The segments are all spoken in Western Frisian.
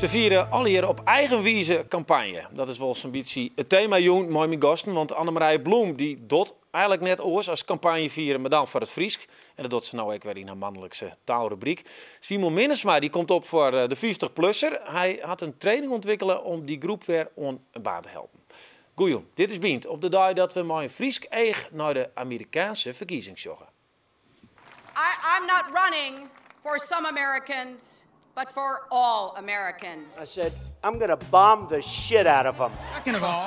Se fiere allegear op eigen wize kampanje. Dat is wol sa'n bytsje it tema jûn mei myn gasten, want Annemarije Bloem dy docht eigenlik net oars as kampanje fiere, mar dan foar it Frysk. En dat docht se no ek wer yn har moanlikse taalrubryk. Simon Minnesma dy komt op foar de 50-plusser. Hy hat in training ûntwikkele om dy groep wer oan in baan te helpen. Goejûn, dit is Bynt op de dei dat we mei in Frysk each nei de Amerikaanske ferkiezings sjogge. I'm not running for some Americans, but for all Americans. I said, "I'm going to bomb the shit out of them." Second of all,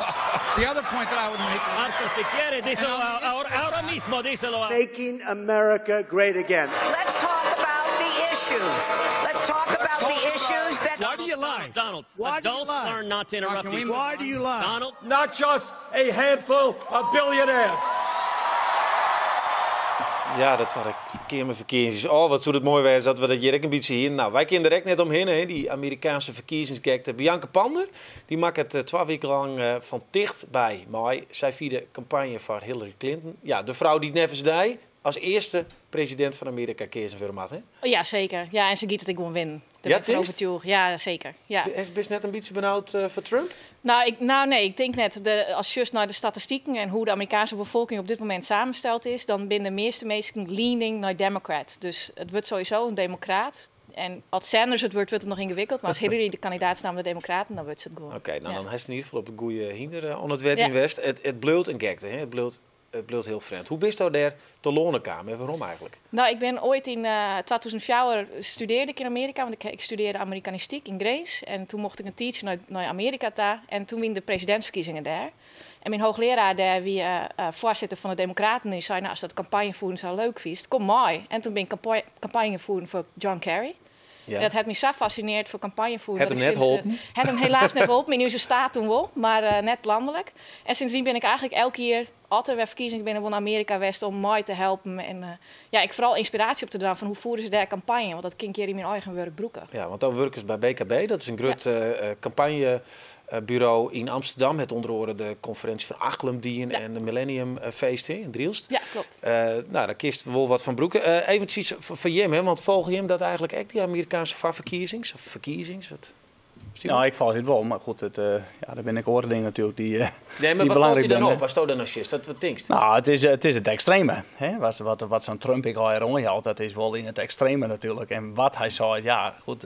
the other point that I would make. Marco, si quiere, díselo ahora, ahora mismo, díselo. Making America great again. Let's talk about the issues. Let's talk about the issues that. Why do you lie? Donald, Why do you adults lie? learn not to interrupt Can we each move other. Why do you lie? Donald, Not just a handful of billionaires. Ja, dat Twadde Keamerferkiezings. Oh, wat soe it moai wêze dat we dat hjir ek in bytsje hiene. No, wy kinne der ek net omhinne, hè, dy Amerikaanske ferkiezingsgekte. Bianca Pander, dy makket 2 wiken lang fan tichtby mei. Sy fierde kampanje foar Hillary Clinton. Ja, de frou dy't neffens dy as earste presidint fan Amearika keazen wurde moat, hè? Oh, ja, seker. Ja, en se giet it ek gewoan winnen. Dêr Ja, bin ik fan tinkst? oertsjûge. Ja, seker. Ja. Bist net in bytsje benaud foar Trump? Nou, nee, ik tink net. Ast sjochst nei de statistiken en hoe't de Amerikaanske befolking op dit momint samensteld is, dan binne de measte minsken leaning nei Democrat. Dus it wurdt sowieso in demokraat. En as Sanders it wurdt, wurdt it noch yngewikkeld. Mar as Hillary de kandidaat is fan de Demokraten, dan wurdt se it gewoan. Oké, no, dan hast yn ieder gefal op in goede hynder oan it wet Ja. yn west. It bliuwt in gekte, hè? It bliuwt hiel frjemd. Hoe bisto dêr telâne kaam en wêrom eigenlik? No, ik bin oait yn 2004 studearre ik yn Amearika, want ik studearre Amerikanistyk yn Grins. En doe mocht ik in tiidsje nei Amearika ta. En doe wiene de presidintsferkiezingen dêr. En myn heechlearaar dêr wie foarsitter fan de Demokraten. En dy sei, no, ast dat kampanjefieren sa leuk fynst, kom mei. En doe bin ik kampanjefieren foar John Kerry. En dat hat my sa fassinearre foar kampanjefieren. Hat Dat him ik net sinds, holpen? Hat him helaas net holpen. Yn ús steat doe wol, mar net lanlik. En sindsdien bin ik eigenlik elk jier, as der wer ferkiezingen binne, wol nei Amearika west om mei te helpen. En ja, ik foaral ynspiraasje op te dwaan fan hoe fiere se dêr kampanje. Want dat kin ik hjir yn myn eigen wurk brûke. Ja, want dan wurkest by BKB, dat is in grut kampanjeburo yn Amsterdam. Hat ûnder oare de konferinsje fan Achlum dien en de Millennium Feest yn Drylts. Ja, kloppet. No, dêr kinst wol wat fan brûke. Eventsjes foar jim, hè, want folgje jim dat eigenlik ek, dy Amerikaanske foarferkiezings? Of ferkiezings? Wat? Simon? No, ik folgje it wol, mar goed, ja, der binne ek oare dingen natuerlik Nee, mar dy't wat falt belangryk dy dan binne. op ast dan no sjochst? Wat tinkst? No, it is it ekstreme. Hè? Wat sa'n Trump ek al oanjout, dat is wol yn it ekstreme natuerlik. En wat hy sei, ja, goed,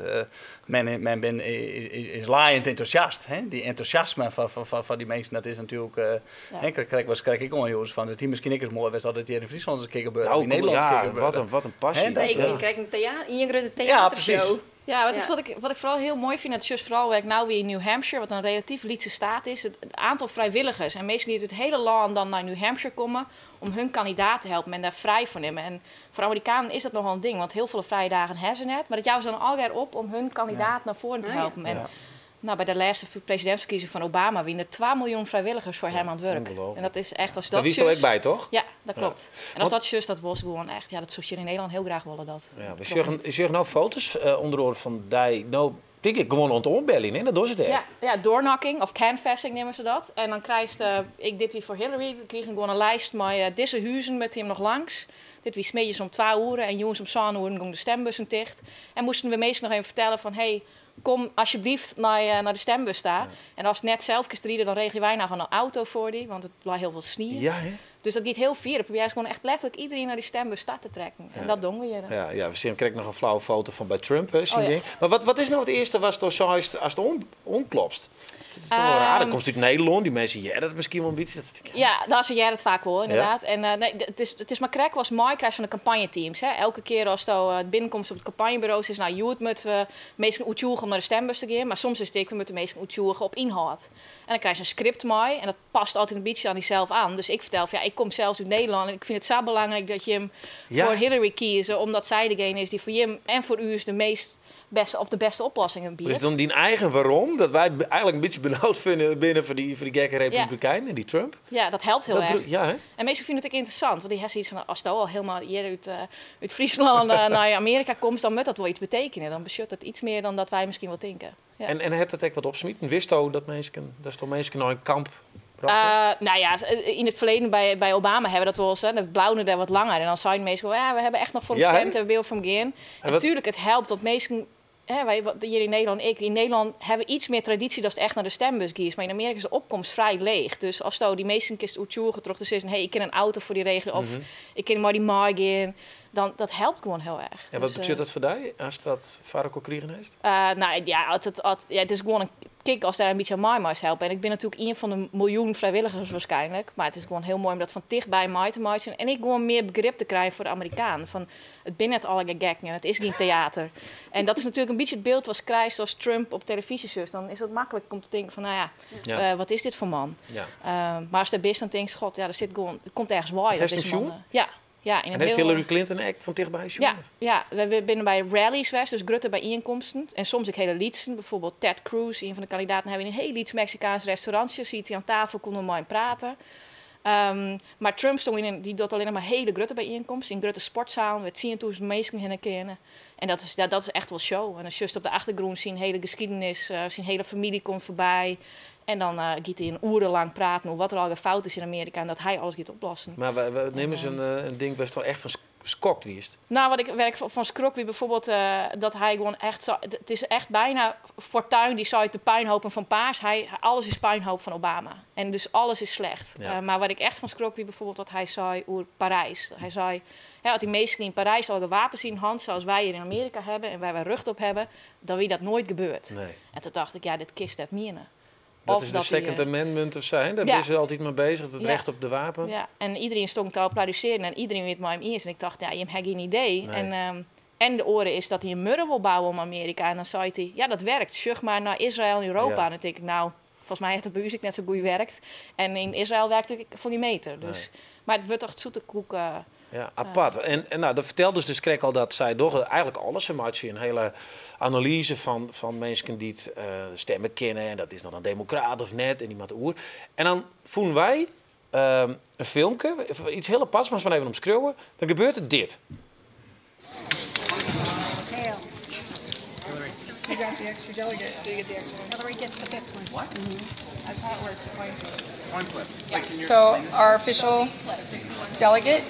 men is laaiend entûsjast. Hè? Dy entûsjasme fan dy minsken, dat is natuerlik. Hè, krekt ik oanjoech fan dat hie miskien ek ris moai west dat it hjir yn Fryslân ris in kear gebeurde, No, of yn Nederlân ris in kear ja, gebeurde. wat in passy. Hè, dat, Nee, ik krij ien grutte Ja, teätershow. presys. Ja, wat ik foaral hiel moai fyn, dat is foaral wêr't ik no wie yn New Hampshire, wat in relatyf lytse steat is, it oantal frijwilligers en minsken dy't út it hiele lân dan nei New Hampshire komme om harren kandidaat te helpen en dêr frij foar nimme. En foar Amerikanen is dat nochal in ding, want hiel folle frije dagen hawwe se net, mar dat jouwe se dan allegear op om harren kandidaat nei foaren te helpen. En no, by de lêste presidintsferkiezing fan Obama wiene der 2 miljoen frijwilligers foar him oan it wurk. Ûngelooflik. En dat is echt, as Dêr dat wiest ek sjochst- by, toch? Ja, dat kloppet. En as dat sjochst, dat wolst gewoan echt, ja, dat soest hjir yn Nederlân hiel graach wolle. Dat. Ja, we sjogge no foto's, ûnder oare fan dy, no, tink ik gewoan oan it oanbeljen, hè? Dat dogge se dêr. Ja, doorknocking of canvassing neame se dat. En dan krijst, ik dit wie foar Hillary, dan krige ik gewoan in list mei dizze huzen moatte jim noch langs. Dit wie middeis om 2 oere en jûns om 7 oere gongen de stimbussen ticht. En moasten we minsken noch even fertelle fan, hey, kom asjebleaft nei de stimbus ta. En ast net sels kinst ride, dan regelje wy noch in auto foar dy, want it lei hiel folle snie. Ja, hè? Dus dat giet hiel fier. Dan probearje se gewoan echt letterlik iderien nei dy stimbus ta te trekken. En dat dogge we hjir. Ja, we sjogge krekt noch in flauwe foto fan by Trump, hè, syn ding. Mar wat is no it earste watsto seist ast oanklopst? It is toch wol raar, dan komst út Nederlân, dy minsken hearre dat miskien wol in bytsje. Dat is Ja, no, se hearre it faak wol, ynderdaad. En nee, it is mar krekt watst meikrijst fan de kampanjeteams. Hè. Elke kear asto binnenkomst op it kampanjeburo, is no, hjoed moatte we minsken oertsjûgje om nei de stimbus te gean. Mar soms is it ek, we moatte minsken oertsjûgje op ynhâld. En dan krijst in skript mei en dat past altyd in bytsje oan dysels oan. Dus ik fertel fan, ja, ik kom sels út Nederlân en ik fyn it sa belangryk dat jim foar Hillary kieze, omdat sy degene is dy't foar jim en foar ús de meast bêste of de bêste oplossingen biedt. Dus dan dyn eigen wêrom, dat wy eigenlik in bytsje benaud fine binne foar dy gekke Republikeinen en dy Trump. Ja, dat helpt hiel Dat erch. Ja, hè? En minsken fine it ek ynteressant, want dy hawwe sayts fan, asto al hielendal hjir út Fryslân nei Amearika komst, dan moat dat wol yts betsjutte. Dan betsjut dat yts mear dan dat wy miskien wol tinke. Ja. En hat dat ek wat opsmiten? Witsto dat minsken, datsto minsken nei in kamp brocht hast? No ja, yn it ferline by Obama hawwe we dat wolris, hè, dan bleaune dêr wat langer. En dan seine minsken, ja, we hawwe echt noch foar him Ja, hè? stimd en we wolle foar him gean. En natuerlik, it helpt dat minsken. Hè, wy, hjir yn Nederlân ek. Yn Nederlân hawwe we iets mear tradysje datst echt nei de stembus giest. Mar yn Amearika is de opkomst frij leech. Dus asto dy minsken kinst oertsjûgje troch te sizzen, hey, ik kin in auto foar dy regelje of ik kin mei dy meigean. Dan, dat helpt gewoan hiel erch. En wat Dus, betsjut dat foar dy, ast dat foar elkoar krigen hast? Nou ja, ja, it is gewoan in kick ast dêr in bytsje oan mei meist helpe. En ik bin natuerlik ien fan de miljoen frijwilligers waarskynlik. Mar it is gewoan hiel moai om dat fan tichtby mei te meitsjen. En ek gewoan mear begrip te krijen foar de Amerikanen. Fan, it binne net allegear gekken en it is gjin teater. En dat is natuerlik in bytsje it byld watst krijst as Trump op telefyzje sjochst. Dan is dat maklik om te tinken fan, nou ja, wat is dit foar man? Mar ast dêr bist, dan tinkst, god, ja, der sit gewoan, it komt ergens wei. Dat hast him sjoen? Ja. Ja, yn En hast Hillary Clinton ek fan tichtby sjoen? Ja, ja, we binne by rallies west, dus grutte byienkomsten. En soms ek hiele lytsen. Bijvoorbeeld Ted Cruz, ien fan de kandidaten, hawwe we yn in hiel lyts Meksikaansk restaurantsje. Siet hy oan tafel, koene we mei him prate. Mar Trump stong yn in, dy docht allinnich mar hiele grutte byienkomsten, yn grutte sportsalen wêr't 10,000 minsken hinne kinne. En dat is, ja, dat is echt wol show. En dan sjochst op de achtergrûn syn hiele geskiednis, syn hiele famylje komt foarby. En dan giet hy in oere lang praten oer wat der allegear fout is yn Amearika en dat hy alles giet oplossen. Mar nim ris in ding wêr'tst al echt fan skokt wiest. Nou, wat ik, wêr ik fan skrok wie bijvoorbeeld dat hy gewoan echt zo, it is echt byna Fortuyn dy seit de puinhopen fan Paars. Hy, alles is puinhoop fan Obama. En dus alles is slecht. Mar wat ik echt fan skrok wie bijvoorbeeld wat hy sei oer Parys. Hy sei, hè, as dy minsken yn Parys allegear wapens yn han, sa as wy hjir yn Amearika hawwe en wêr wy rjocht op hawwe, dan wie dat noait gebeurd. Nee. En toen dacht ik, ja, dit kinst net miene. Dat Of is de dat die, Second Amendment of zo, hè? Dêr binne se altyd mei beuzich, it rjocht op de wapen. Ja, en iderien stong te applaudissearjen en iderien wie it mei him iens. En ik tocht, ja, jim ha gjin idee. Nee. En de oare is dat hy in muorre wol bouwe om Amearika. En dan sei hy, ja, dat werkt. Sjoch mar nei Israël en Europa. En dan tink ik, nou, folgens my hat it by ús ek net sa goed werkt. En yn Israël werkt it foar gjin meter. Dus, mar it wurdt echt soetekoek. Ja, apart. En nou, dat fertelde dus krekt al dat sy dogge eigenlik alles. Se meitsje in hiele analyze fan minsken dy't stimme kinne. En dat is dan in demokraat of net. En dy moatte oer. En dan fûnen wy in filmke, iets hiel aparts, moatst mar even omskriuwe. Dan gebeurt der dit. Hillary, you got the extra delegate. So you get the extra one. Hillary gets the fifth one. What? That's how it works. Coin flip. Coin flip. Yeah. So our official delegate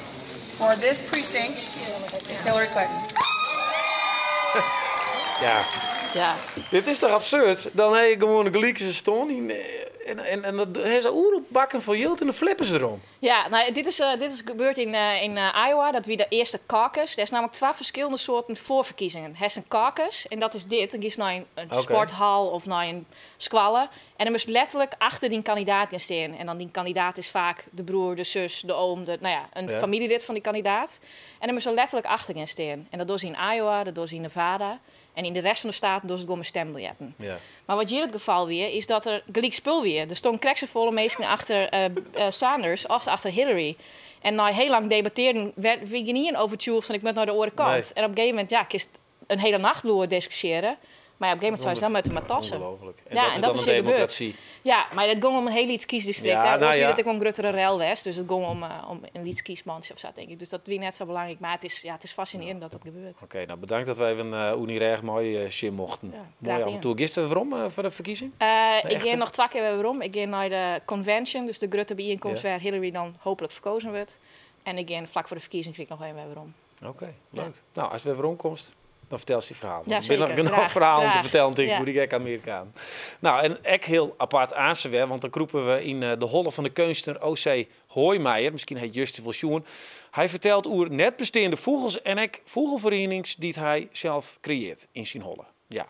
for this precinct is Hillary Clinton. Ja. Dit is toch absurd? Dan ha je gewoan gelikense stân yn, en dan ha se oeral bakken fol jild en dan flippe se derom. Ja, nou, dit is gebeurd yn Iowa. Dat wie de earste caucus. Der is nammentlik twa ferskillende soarten foarferkiezingen. Hast in caucus en dat is dit. Dan giest nei in sporthal of nei in skoalle. En dan moatst letterlik achter dyn kandidaat gean stean. En dan dyn kandidaat is faak de broer, de sus, de oom, de, nou ja, in famyljelid fan dy kandidaat. En dan moatst der letterlik achter gean stean. En dat dogge se yn Iowa, dat dogge se yn Nevada. En yn de rest fan de staten dogge se it gewoan mei stembiljetten. Mar wat hjir it gefal wie, is dat der gelyk spul wie. Der stonden krekt safolle minsken achter Sanders as achter Hillary. En nei hiel lang debattearjen wie gjinien overtsjûge fan ik moat nei de oare kant. Nee. En op in gegeven momint, ja, kinst in hiele nacht bliuwe diskusjearjen. Mar ja, op een gegeven moment sei se, dan moatte we mar tosse. Ongelooflijk. En Ja, dat is en dat dan is een hjir gebeurd. demokrasy. Ja, mar it gong om in hiel lyts kiesdistrikt. Ja, hè. nou Oars wie ja. it ek wol in gruttere rel west. Dus it gong om in lyts kiesmantsje of sa, tink ik. Dus dat wie net sa belangryk. Mar it is fascinearjend dat dat gebeurt. Oké, nou bedankt dat we even oer dy rêch mei sjen mochten. Ja, Moai graach dien. avontoer. Giest der werom foar de ferkiezing? Ik Nee, echt, gean hè? noch twa kear wer werom. Ik gean nei de convention, dus de grutte byienkomst wêr Hillary dan hooplik ferkeazen wurdt. En ik gean flak foar de ferkiezings ek noch even wer werom. Oké, leuk. Nou, ast wer weromkomst, dan fertelst dyn ferhaal. Ja, Want der binne seker. noch genôch Graach. ferhalen te Graach. fertellen, tink ik, oer dy gekke Amerikanen. Nou, en ek hiel apart aanst wer, want dan krûpe we yn de holle fan de keunstner O.C. Hooijmeijer. Miskien hat Justin wol sjoen. Hy fertelt oer net besteande fûgels en ek fûgelferienings dy't hy sels kreëarret yn syn holle. Ja.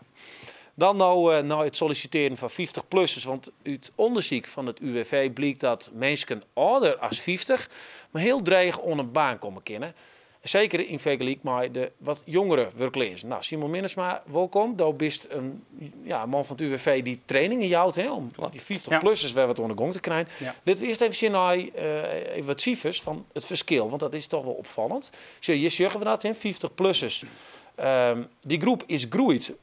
Dan no nei it sollisitearjen fan 50-plussers, want út ûndersyk fan it UWV blykt dat minsken âlder as 50 mar hiel dreech oan in baan komme kinne. Seker yn fergelyk mei de wat jongere wurkleazen. Nou, Simon Minnesma, wolkom. Do bist in, ja, man fan it UWV dy't trainingen jout, hè, om dy 50-plussers wer wat oan de gong te krijen. Litte we earst even sjen nei even wat sifers fan it ferskil, want dat is toch wol opfallend. Sjoch, hjir sjogge we dat, hè, 50-plussers. Dy groep is groeid.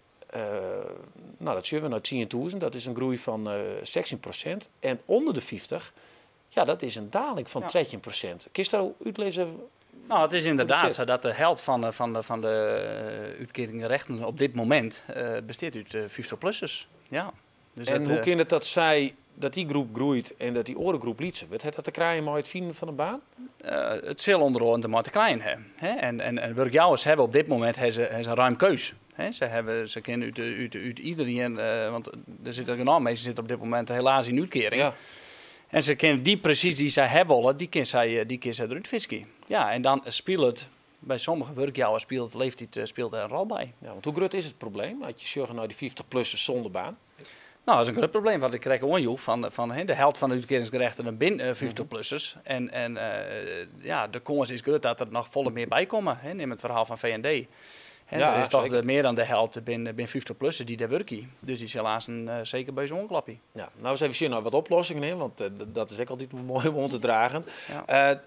Nou, dat sjogge we nei 10.000. Dat is in groei fan 16%. En ûnder de 50, ja, dat is in daling fan 13%. Kinst dat útlizze? Nou, it is Hoe ynderdaad dat sit? sa dat de helte fan de útkearingrechten op dit momint bestiet út 50-plussers. Ja. Dus En dat, hoe kin it dat sy, dat dy groep groeit en dat dy oare groep lytser wurdt? Hat dat te krijen mei it finen fan in baan? It sil ûnder oaren dermei te krijen hawwe. Hè? En wurkjouwers hawwe op dit momint hawwe se in ruim keus. Hè, se hawwe, se kinne út, út, út iderien, want der sitte genôch minsken sitte op dit momint helaas yn útkearing. En se kinne dy presys dy't sy hawwe wolle, dy kin sy, dy kin sy derút fiskje. Ja, en dan spilet by sommige wurkjouwers spilet leeftiid spilet dêr in rol by. Ja, want hoe grut is it probleem as je sjogge nei dy 50-plussers sûnder baan? No, dat is in grut probleem, wat ik krekt oanjoech, fan de helte fan de útkearingsgerechtigden binne 50-plussers. En ja, de kâns is grut dat der noch folle mear by komme. Hè, nim it ferhaal fan VND. Hè, der is toch mear dan de helte bin 50-plussers dy't dêr wurkje. Dus dy sil aansten seker by ús oanklopje. Ja, no ris even sjen nei wat oplossingen, hè, want dat is ek altyd wol moai om oan te dragen.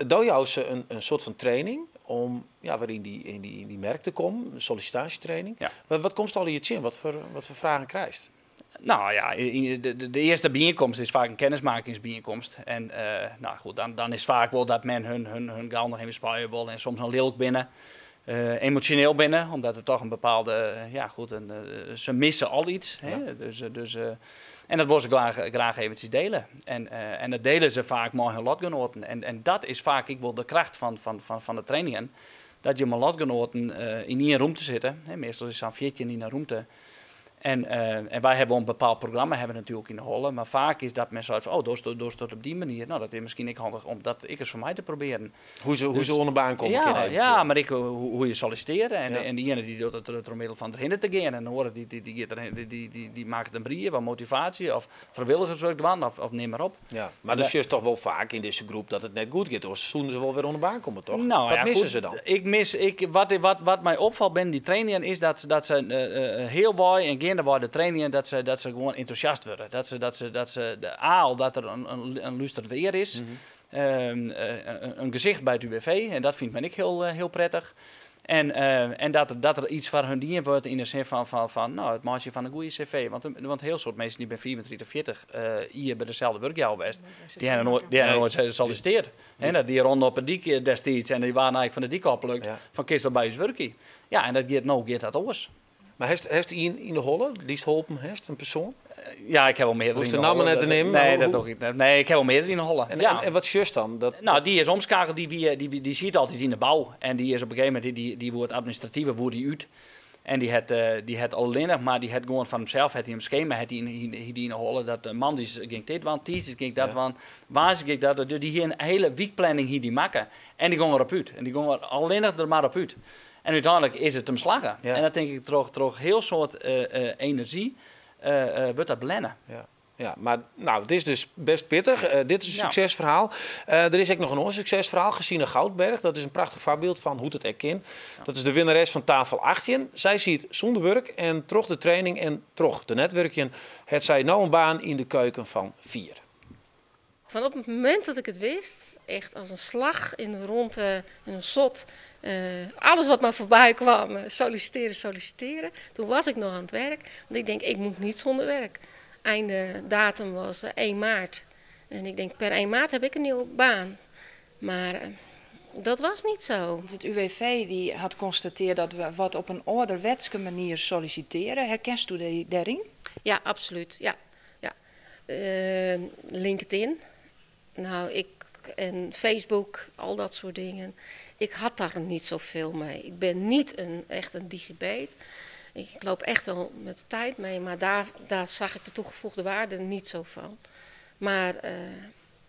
Do joust se in soart fan training om ja, wer yn dy merk te kommen, in sollisitaasjetraining. Wat komst allegear tsjin? Wat foar fragen krijst? No ja, de earste byienkomst is faak in kennismakingsbyienkomst. En no goed, dan is faak wol dat men hun gau noch even spuie wol en soms noch lilk binne. Emosjoneel binne, omdat it toch in bepaalde, ja goed, se misse al iets. Hè? Dus, en dat wolle se graach eventsjes diele. En dat diele se faak mei hun lotgenoaten. En dat is faak ek wol de kracht fan de trainingen. Dat je mei lotgenoaten yn ien rûmte sitte. Hè? Meastal is sa'n 14 yn in rûmte. En wy hawwe wol in bepaald programma hawwe we natuerlik yn de holle, mar faak is dat men seit fan, oh, dochst dat op dy manier. No, dat is miskien ek handich om dat ek ris foar my te probearjen. Hoe se oan de baan komme kinne eventueel. Ja, mar ek hoe je sollisitearje. En de iene dy docht it troch middel fan derhinne te gean en de oare dy giet derhinne, dy makket in brief of motivaasje of frijwilligerswurk dwaan of neam mar op. Ja, mar do sjochst toch wol faak yn dizze groep dat it net goed giet, oars soene se wol wer oan de baan komme, toch? No, Wat ja, misse goed, se dan? Ik mis, ik, wat, wat, wat my opfalt binnen dy trainingen is dat se healwei en geandewei de trainingen dat se gewoan entûsjast wurde. Dat se de A, dat der in lústerend ear is, in gesicht by it UWV en dat fynt men ek hiel prettich. En dat der yts foar hun dien wurdt yn de sin fan no, it meitsjen fan in goede cv. Want hiel soad minsken dy binne 35, 40 jier by deselde wurkjouwer west, dy hawwe noait sollisitearre. Hè, dat dy ronde op 'e dyk destiids en dy waarden eigentlik fan de dyk ôfplukt fan kinst wol by ús wurkje. Ja, en dat giet no giet dat oars. Mar hast ien yn de holle dy'tst holpen hast, in persoan? Ja, ik ha wol meardere Hoechst yn de de namme holle. net te nimmen, Nee, mar dat doch ik net. Nee, ik ha wol meardere yn de holle. En wat sjochst dan? Dat No, dy is omskeakele, dy siet altyd yn de bou. En dy is op in gegeven momint, dy woe it administrative woe dy út. En dy hat allinnich, mar dy hat gewoan fan himsels, hat hy in skema, hat hy yn de holle, dat de moandeis gyng dit dwaan, tiisdeis gyng dat dwaan, woansdei gyng dat dwaan. Dus dy hie in hiele wykplanning hie dy makke. En dy gyng derop út. En dy gyng der allinnich der mar op út. En úteinlik is it him slagge. En dat tink ik troch hiel soad enerzjy wurdt dat belenne. Ja. Ja, mar no, it is dus bêst pittich. Dit is in suksesferhaal. Der is ek noch in oar suksesferhaal, Gesine Goudberg. Dat is in prachtich foarbyld fan hoe't it ek kin. Dat is de winneres fan Tafel 18. Sy siet sûnder wurk en troch de training en troch te netwurkjen hat sy no in baan yn de keuken fan Fier. Fan op it momint dat ik it wist, echt as in slach yn de rûnte, yn in sot, alles wat mar foarby kaam, sollisitearje, sollisitearje. Toen was ik noch oan it wurk, want ik tink, ik moat net sûnder wurk. Ein datum was 1 maart. En ik denk, per 1 maart heb ik in nieuwe baan. Mar dat was net sa. It UWV dy hat konstatearre dat we wat op in âlderwetske manier sollisitearje. Herkensto dy dêryn? Ja, absolút. Ja. LinkedIn, no, ik, en Facebook, al dat soart dingen. Ik ha dêr net safolle mei. Ik bin net echt in digibeet. Ik loop echt wol mei de tiid mei, mar dêr seach ik de toegevoegde waarde net sa fan. Mar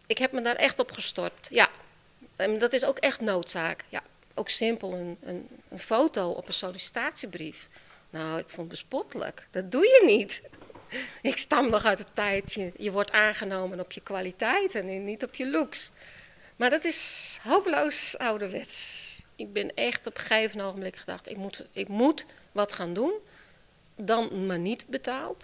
ik ha my dêr echt op stoart. Ja, en dat is ek echt needsaak. Ja, ek simpel in foto op in sollisitaasjebrief. No, ik fûn it bespotlik. Dat dogge je net. Ik stam noch út de tiid, je wurdt oannommen op je kwaliteit en net op je looks. Mar dat is hopeloos ouderwets. Ik bin echt op in gegeven ogenblik gedacht, ik moat wat gean dwaan. Dan mar net betelle.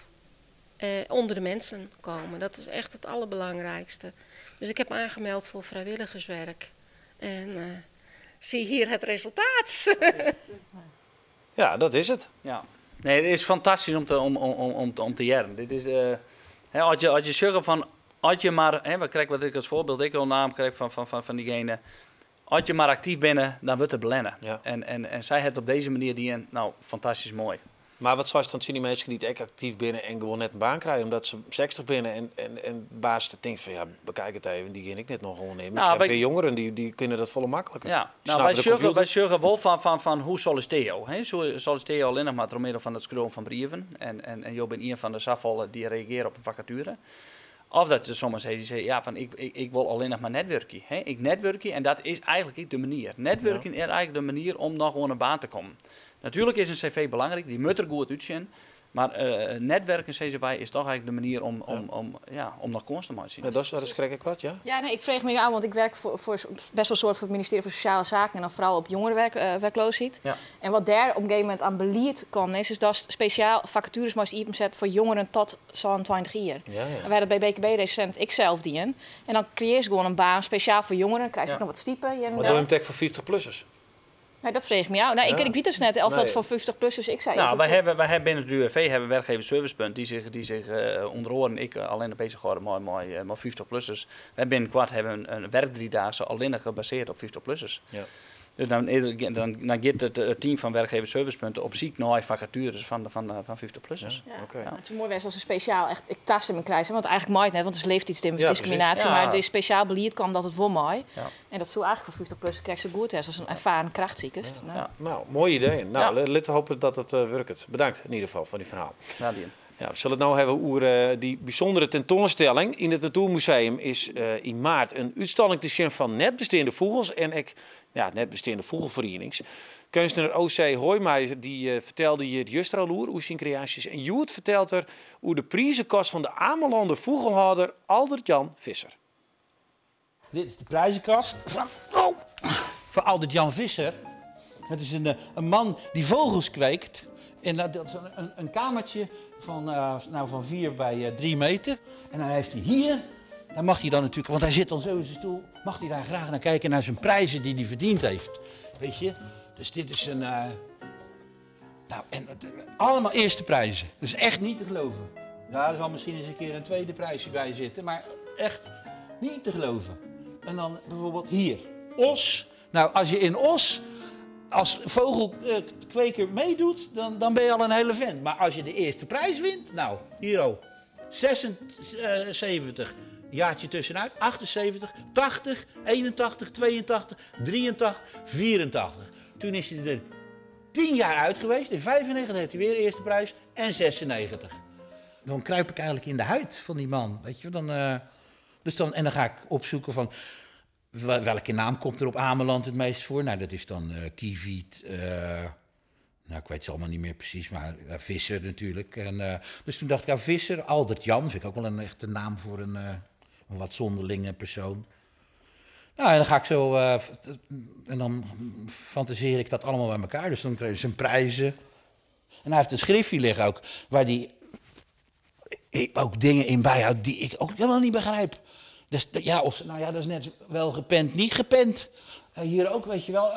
Under de minsken komme. Dat is echt it alderbelangrykste. Dus ik ha my oanmeld foar frijwilligerswurk. En zie hier it resultaat. Ja, dat is it. Ja. Nee, it is fantastysk om te hearren. Dit is, hè, as je sjogge fan, as je mar, hè, wat krij wat ik as foarbyld ek al naam krij fan dygene, as je mar aktyf binne, dan wurdt it belenne. En sy hat op dizze manier dien, no, fantastysk moai. Mar wat seist dan tsjin dy minsken dy't ek aktyf binne en gewoan net in baan krije omdat se 60 binne en, en, en baas tinkt fan ja, bekijk it even, dy gean ik net noch oannimmen. Nou, Ik ha in pear jongeren, dy, dy kinne dat folle makliker. Ja, Dy nou, snappe wy de sjogge, wy kompjûter. sjogge wol fan, fan, fan hoe sollicitearje jo. Hè? Sollicitearje jo allinnich mar troch middel fan it skriuwen fan brieven. En, en, en jo binne ien fan de safolle dy't reagearje op in fakature. Of dat der sommigen sizze, dy sizze, ja, fan ik, ik, ik wol allinnich mar netwurkje. Hè? Ik netwurkje en dat is eigentlik ek de manier. Netwurkjen is eigentlik de manier om noch oan in baan te kommen. Natuerlik is in cv belangryk, dy moat der goed útsjen. Mar netwerken, sizze wy, is toch eigentlik de manier om, om, om, ja, om noch kâns te meitsjen. Ja, dat is, dat is krekt ek wat, ja. Ja, nee, ik freegje my ôf, want ik wurk foar, foar bêst wol in soad foar it ministearje fan Sosjale Saken en dan foaral op jongerenwerkloosheid. Ja. En wat dêr op in gegeven momint oan belied kaam is, is datst spesjaal fakatueres moast iepensette foar jongeren tot 27 jier. Ja, ja. En wy dat by BKB resint ek sels dien. En dan kreëarst gewoan in baan spesjaal foar jongeren, krijst ek Ja. noch wat stipe hjir en Mar dêr. do him ek foar 50-plussers? Nee, dat freegje ik my ôf. Nee, ik, Ja. ik wit it net, of dat Nee. foar 50-plussers ek sa is. Nou, Dat- wy hawwe, wy hawwe binnen it UWV hawwe werkgeversservicepunt dy't sich, dy't sich ûnder oaren ek allinnich beuzich hâlde mei, mei, mei 50-plussers. Wy binnenkoart hawwe in, in werkdriedaagse allinnich gebasearre op 50-plussers. Ja. Dus dan, dan, dan giet it, it team fan werkgeversservicepunten op syk nei fakatueres fan, fan, fan 50-plussers. Ja. Oké. Het soe moai wêze as in spesjaal echt ek tastimming krijst, hè, want eigentlik mei it net, want it is leeftiidsdiskriminaasje, Ja, precies. mar Ja. der is spesjaal belied kaam dat it wol mei. Ja. En dat soe eigentlik foar 50-plussers krekt sa goed wêze as in erfaren kracht sikest. Nou. Ja. Nou, moaie ideeën. Nou, Ja. litte we hoopje dat it wurket. Bedankt yn ieder gefal foar dyn ferhaal. Ja, dien. Ja, we sille it no hawwe oer dy bysûndere tentoanstelling. Yn it Natoermuseum is yn maart in útstalling te sjen fan net besteande fûgels en ek ja, net besteande fûgelferienings. Keunstner O.C. Hooijmeijer dy fertelde hjir juster al oer, oer syn kreaasjes. En hjoed fertelt er oer de prizekast fan de Amelanner fûgelhâlder Aldert Jan Visser. Dit is de prijzenkast van, oh, van Aldert Jan Visser. Het is een man die vogels kweekt. En dat is een kamertje van, nou, van 4 bij 3 meter. En dan heeft hij hier, daar mag hij dan natuurlijk, want hij zit dan zo in zijn stoel, mag hij daar graag naar kijken, naar zijn prijzen die hij verdiend heeft. Weet je? Dus dit is een... nou, en het, allemaal eerste prijzen. Dat is echt niet te geloven. Ja, er zal misschien eens een keer een tweede prijsje bij zitten, maar echt niet te geloven. En dan bijvoorbeeld hier, Os. Nou, als je in Os als vogelkweker meedoet, dan ben je al een hele vent. Maar als je de eerste prijs wint, nou, hier al, 76, jaartje tussenuit, 78, 80, 81, 82, 83, 84. Toen is hij er 10 jaar uit geweest. In 95 heeft hij weer de eerste prijs en 96. Dan kruip ik eigenlijk in de huid van die man, weet je. Dan, dus dan, en dan ga ik opzoeken van welke naam komt er op Ameland het meest voor? Nou, dat is dan Kieviet, nou, ik weet ze allemaal niet meer precies, maar Visser natuurlijk. En, dus toen dacht ik aan Visser, Aldert Jan, vind ik ook wel een echte naam voor een wat zonderlinge persoon. Nou, en dan ga ik zo, en dan fantaseer ik dat allemaal bij elkaar. Dus dan krijg je zijn prijzen. En hij heeft een schriftje liggen ook, waar hij ook dingen in bijhoudt die ik ook helemaal niet begrijp. Dus, ja, of, nou ja, dat is net wel gepend, niet gepend. Hier ook, weet je wel.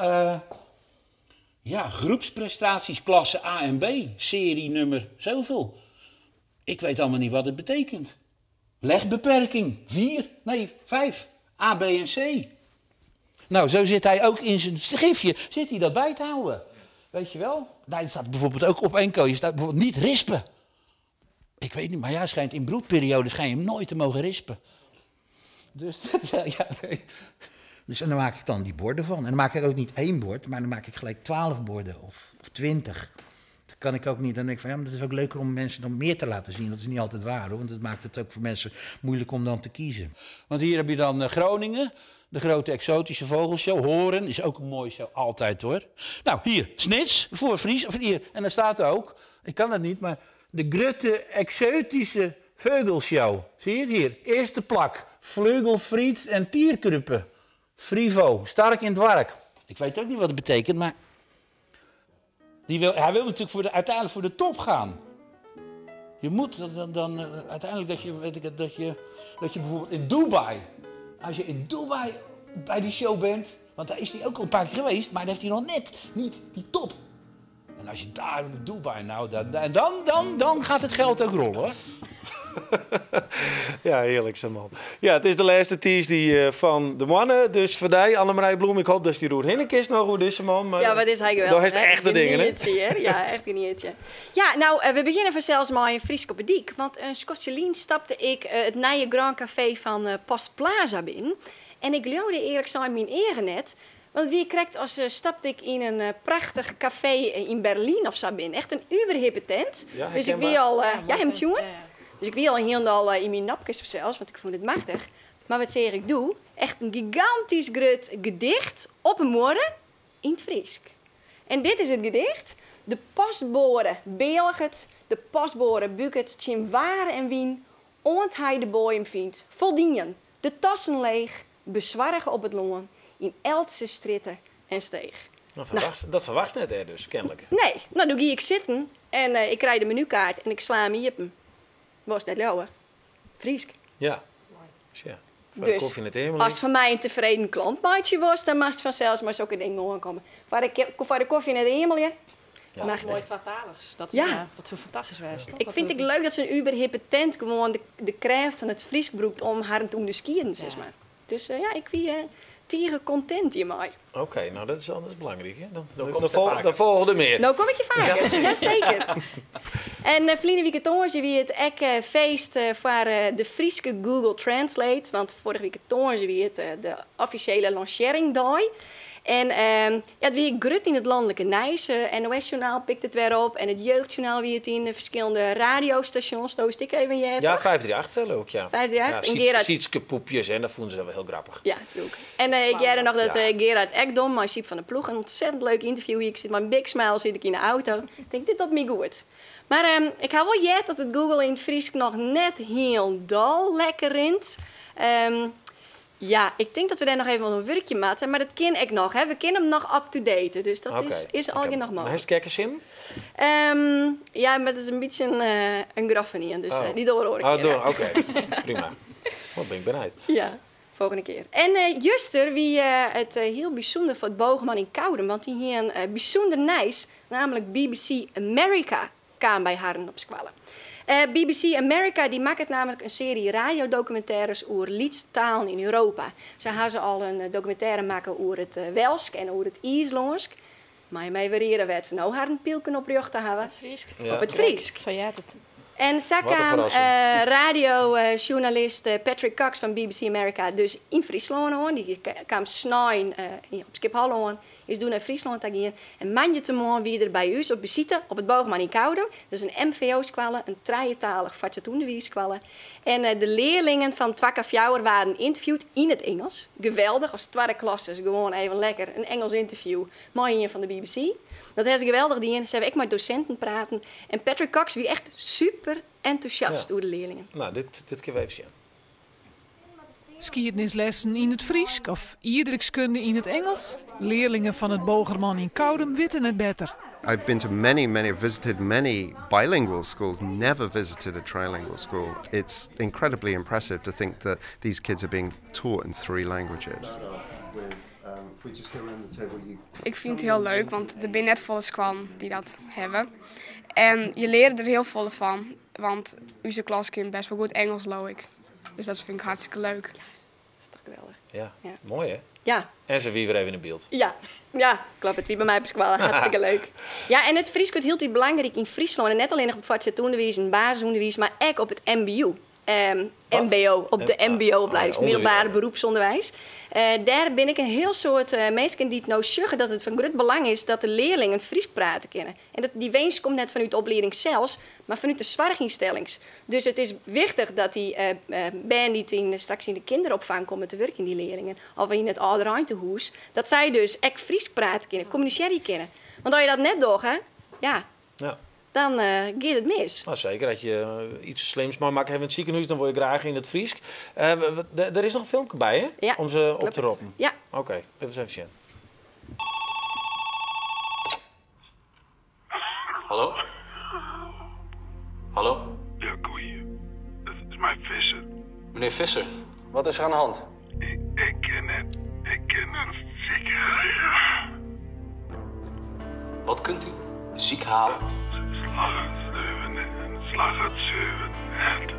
Ja, groepsprestaties, klasse A en B, serie nummer zoveel. Ik weet allemaal niet wat het betekent. Legbeperking, 4, nee, 5, A, B en C. Nou, zo zit hij ook in zijn schriftje, zit hij dat bij te houden. Weet je wel? Nou, er staat bijvoorbeeld ook op één kooi, staat bijvoorbeeld niet rispen. Ik weet niet, maar ja, schijnt in broedperiode schijn je hem nooit te mogen rispen. Dus, dat, ja, nee. Dus en dan maak ik dan die borden van. En dan maak ik ook niet 1 bord, maar dan maak ik gelijk 12 borden of 20. Dat kan ik ook niet. Dan denk ik van, ja, maar dat is ook leuker om mensen dan meer te laten zien. Dat is niet altijd waar, hoor, want het maakt het ook voor mensen moeilijk om dan te kiezen. Want hier heb je dan Groningen, de grote exotische vogelshow. Hoorn is ook een mooie show, altijd hoor. Nou, hier, Snits, voor Fries. Of hier, en daar staat ook, ik kan dat niet, maar de grote exotische vogelshow. Zie je het hier? Eerste plak, vleugelfriet en tierkruppen. Frivo, sterk in het werk. Ik weet ook niet wat het betekent, maar hij wil natuurlijk uiteindelijk voor de top gaan. Je moet dan, dan, uiteindelijk dat je, weet ik het, dat je, dat je bijvoorbeeld in Dubai, als je in Dubai bij die show bent, want daar is hij ook al een paar keer geweest, maar daar heeft hij nog net niet die top. En als je daar in Dubai, nou, dan, dan, dan, dan gaat het geld ook rollen, hoor. Ja, hearlik sa'n man. Ja, it is de lêste tiisdei eh, fan de moanne, dus foar dy, Annemarije Bloem, ik hoop datst hjir oerhinne kinst noch oer dizze man. Mar Ja, wat is hy geweldich. Do hast echte dingen, hè? Genietsje, hear. Ja, echt genietsje. Ja, nou, eh, we begjinne fansels mei in Frysk op 'e dyk. Want in skoftsje lyn stapte ik eh, it nije Grand Café fan eh, Post Plaza binnen. En ik leaude earlik sein myn eagen net. Want it wie krekt as stapte ik yn in prachtich kafee yn Berlyn of sa binnen. Echt in überhippe tent. Ja, dus ik wie herkenbaar. al, ja, him tsjoen. Dus ik wie al hielendal yn myn nopkes fansels, want ik fûn it machtich. Mar wat seach ik doe? Echt in gigantysk grut gedicht op 'e muorre yn it Frysk. En dit is it gedicht, De postboade bealget, de postboade buket tsjin waar en wyn, oant hy de boaiem fynt, foldien, de tassen leech, besoarge op it lân, yn eltse strjitte en steech. Nou, ferwachtst, dat ferwachtst net dêr dus, kenlik. Nee, no doe gie ik sitten en ik krij de menukaart en ik sla him iepen. Wolst net leauwe. Frysk. Ja. Tsja. Foar de Dus, kofje net Emily. ast fan my in tefreden klant meitsje wolst, dan moatst fansels mei sokke dingen oankomme. Foar de, foar de kofje net eamelje. Ja. Machtich. Moai twataligs. Dat, Ja. ja. dat soe fantastysk wêze. Toch? Ik Dat fyn it it- ek leuk dat sa'n überhippe tent gewoan de, de krêft fan it Frysk brûkt om harren te ûnderskieden, sis mar. Dus ja, ik wie tige kontint hjirmei. Oké, nou dat is, dat is belangryk. Hè? Dan, dan, komst dan, er vol, faker. dan folge der mear. No kom ik je faker, jaseker. En ferline wike tongersdei wie it ek feest foar de Fryske Google Translate. Want foarige wike tongersdei wie it de offisjele lansearringdei. En ja, it wie grut yn it lanlike nijs. NOS-journaal pikte it wer op en it Jeugdjournaal wie it yn de ferskillende radiostasjons. Do hast ek even heard, Ja, toch? 538 leau ik, ja. 538. Ja, En Gerard- Sietske Poepjes, en dat fûnen se wel hiel grappich. Ja, leuk. En ik hearde noch dat Ja. Gerard Ekdom mei Syb van der Ploeg een ontzettend leuk ynterview hie. Ik sit mei in big smile sit ik yn de auto. Ik tink, dit docht my goed. Mar ik ha wol heard dat it Google yn it Frysk noch net hielendal lekker rint. Ja, ik tink dat we dêr noch even oan wurkje moatte, mar dat kin ek noch. Hè. We kinne him noch up-to-date, dus dat is allegear noch Maar mooglik. hast gekke sin? Ja, mar dat is in bytsje in groffen ien, dus dy dogge we oare Oh, kear. door, oké. Prima. Wat bin ik benijd. Ja, folgjende kear. En juster wie it hiel bysûnder foar it Bogerman yn Koudum, want dy hie in bysûnder nijs, nammentlik BBC America kaam by harren op skoalle. BBC America dy makket nammentlik in searje radiodokumintêres oer lytse talen yn Europa. Sa ha se al in dokumintêre makke oer it Welsk en oer it Iislânsk. Mar mei wer wêr't se no harren pylken op rjochte hawwe. Het Frysk. Ja. Op it Frysk. Sa heart it. En sa Wat in kaam ferrassing. radiojournalist Patrick Cox fan BBC America dus yn Fryslân oan. Dy kaam snein op Skiphol oan, is doe nei Fryslân ta gien. En moandeitemoarn wie er by ús op besite op it Bogerman yn Koudum. Dat is in MVO-skoalle, in trijetalich fuortset ûnderwiisskoalle. En de learlingen fan twa fjouwer waarden ynterviewd yn it Ingelsk. Geweldich, as twadde klassers gewoan even lekker in Ingelsk ynterview mei ien fan de BBC. Dat ha se geweldich dien. Se hawwe ek mei dosinten praten. En Patrick Cox wie echt super entûsjast oer de learlingen. Nou, dit kinne we even sjen. Skiednislessen yn it Frysk of ierdrykskunde yn it Ingelsk. Learlingen fan it Bogerman yn Koudum witte it better. I've been to many, many, visited many bilingual schools, never visited a trilingual school. It's incredibly impressive to think that these kids are being taught in three languages. Ik fyn it hiel leuk, want der binne net folle skoallen dy't dat hawwe. En je leare der hiel folle fan, want ús klas kin bêst wol goed Ingelsk, leau ik. Dus dat fyn ik hartstikke leuk. Dat is toch geweldich. Ja, Ja. moai hè? Ja. En se wie wer even yn byld. Ja, ja, kloppet. It wie by my op skoalle. Hartstikke leuk. Ja, en it Frysk wurdt hieltyd belangryk yn Fryslân. En net allinnich op it fuortset ûnderwiis en basisûnderwiis, mar ek op it MBO. Wat? MBO, op de MBO-oplieding, Oh ja, middelbere beroepsûnderwiis. Dêr binne ek in hiel soad minsken dy't no sjogge dat it fan grut belang is dat de learlingen Frysk prate kinne. En dat, dy winsk komt net fanút de oplieding sels, mar fanút de soarchynstellings. Dus it is wichtich dat dy bern dy't straks yn de kinderopfang komme te wurkjen, dy learlingen, of yn it âldereintehûs, dat sy dus ek Frysk prate kinne, kommunisearje kinne. Want as je dat net dogge, ja, dan giet it mis. Nou, seker, as je yts slims meimakke hawwe yn it sikehûs, dan wolle je graach yn it Frysk. Der is noch in filmke by, hè? Ja, Om se op te kloppet. roppen. Ja. Oké, even even sjen. Hallo? Hallo? Ja, goeie. Het is mijn Visser. Meneer Visser, wat is er aan de hand? Ik ken het. Ik ken het ziek. Wat kunt u ziek halen? Slag het 7 en slag het 7 net.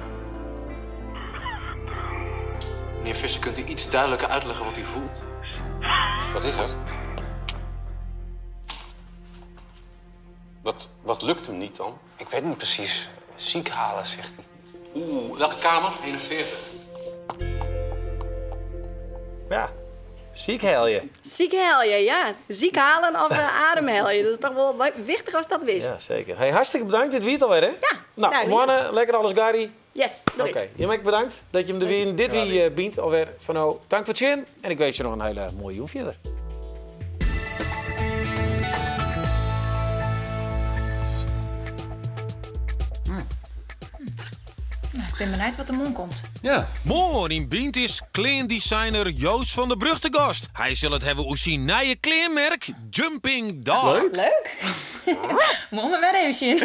Meneer Visser, kunt u iets duidelijker uitleggen wat u voelt? Wat is er? Wat, wat lukt hem niet dan? Ik weet niet precies. Ziek halen, zegt hij. Oeh, welke kamer? 41. Ja, ziek heil je. Ziek helje, ja. Ziek halen of ademhelje. Dat is toch wel wichtig als dat wist. Ja, zeker. Hey, hartstikke bedankt. Dit wie alweer, hè? Ja. Nou, nou, mannen, lekker alles, Gary. Yes, Oké, doei. okay. bedankt dat je hem er weer in dit wie bient alweer van nou. Dank voor het zien en ik wens je nog een hele mooie joen verder. Nou, ik ben benieuwd wat er morgen komt. Ja. Morgen in Bient is kleerdesigner Joost van der Brug te gast. Hij zal het hebben over zijn nieuwe kleermerk Jumping Dog. Leuk. Morgen maar weer even zien.